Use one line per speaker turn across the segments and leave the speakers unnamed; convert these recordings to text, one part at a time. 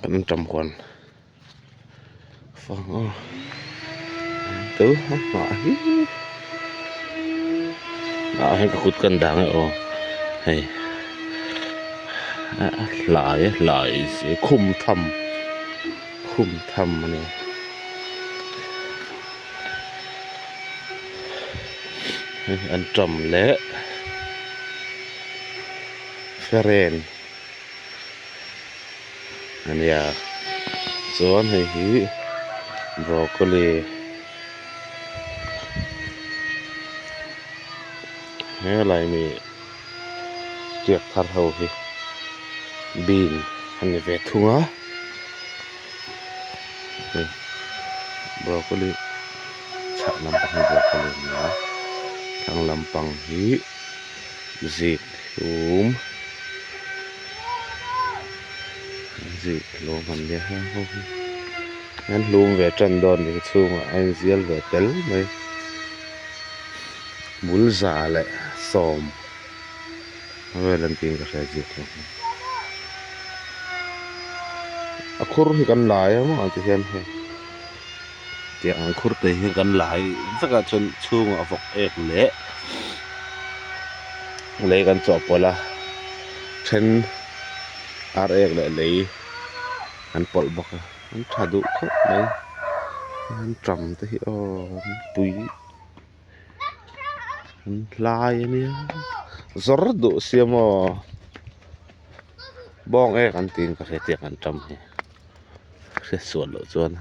Kan anṭam huan fang a to a hnah hi hnah hi ka kut kan dang e aw hei a hlai a hlai si khum tham khum tham a ni hei anṭam leh feren. A nia chuan hei hi broccoli helai mi tiak thar ho hi bean a ni ve thung a hei broccoli chhak lampang hi broccoli a ni a thlang lampang hi zikhlum. Zikhlum an nia heng ho hi an hlum ve tan dawn nih chhungah a inzial ve tel mai bul 110 vel an tiin ka hria zikhlum hi a khur hi kan lai a maw tihian hei tiang ang khur te hi kan lai vek a chuan chhungah vawk ek leh lei kan chawhpawlh a then ar ek leh lei an pawlh bawk a an tha duh khawp mai an tam te hi aw an pui an hlai a nia zawr duh sia maw bawng ek an tiin ka hria tiang an tam hi hriatsual loh chuan.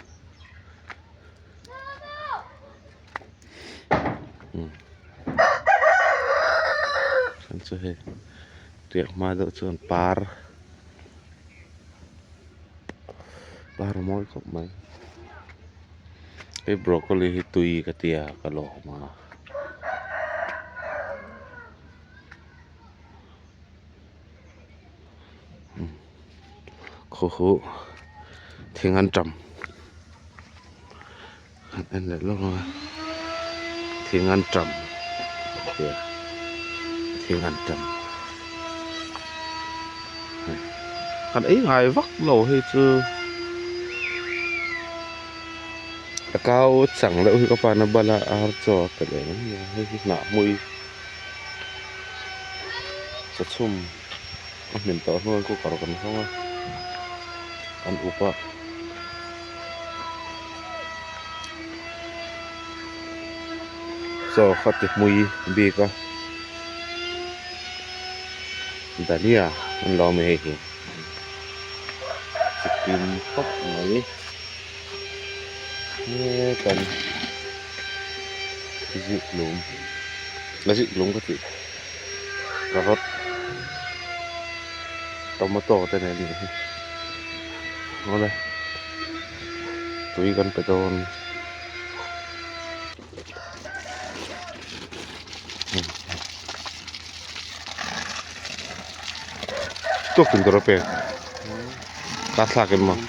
Chu hei riak hma deuh chuan par par a mawi khawp mai hei broccoli hi tui ka tia ka lawm a. Khaw huh thing an tam. Han en leh lawk ang a thing an tam tia thing an tam kan ei ngai vak lo hei chu a kau chang deuh hi ka pa na bala ar chaw a pe leh mai mai a hei hi hnah hmui chawchhum a hmin tawh hnuaiah cooker kan hawng a an up a. Chaw kha ti hmui bik a dahlia an lo awm a hei hi chikim khawp mai hetan zikhlum a zikhlum ka tih carrot tomato te nen a nih hi awle tui kan pe dawn. Tuak tum tur a pek ka thlak em maw.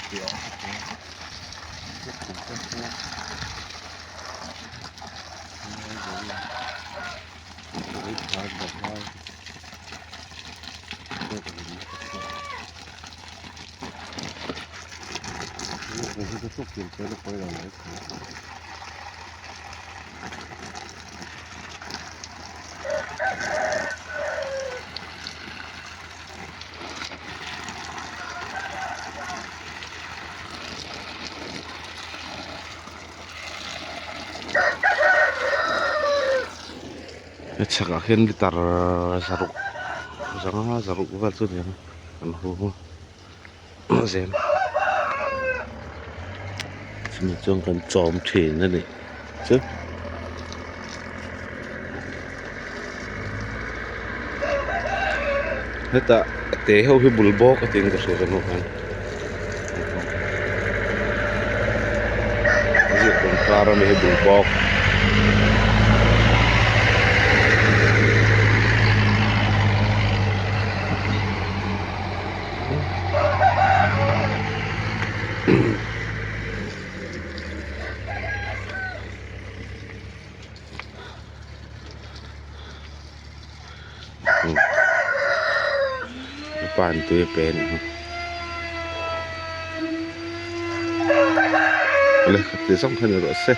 A chhakah khian litre zaruk zanga zaruk vel chu aniang an hung a zem chumi chuan kan chawm thin a ni chu. Hetah te ho hi bul bawk a tiin ka hria ka hmuh khan zirtawm kar ami hi bul bawk. Pan tui a pe a nih hi. Awle khati zawng kha ni rawh se.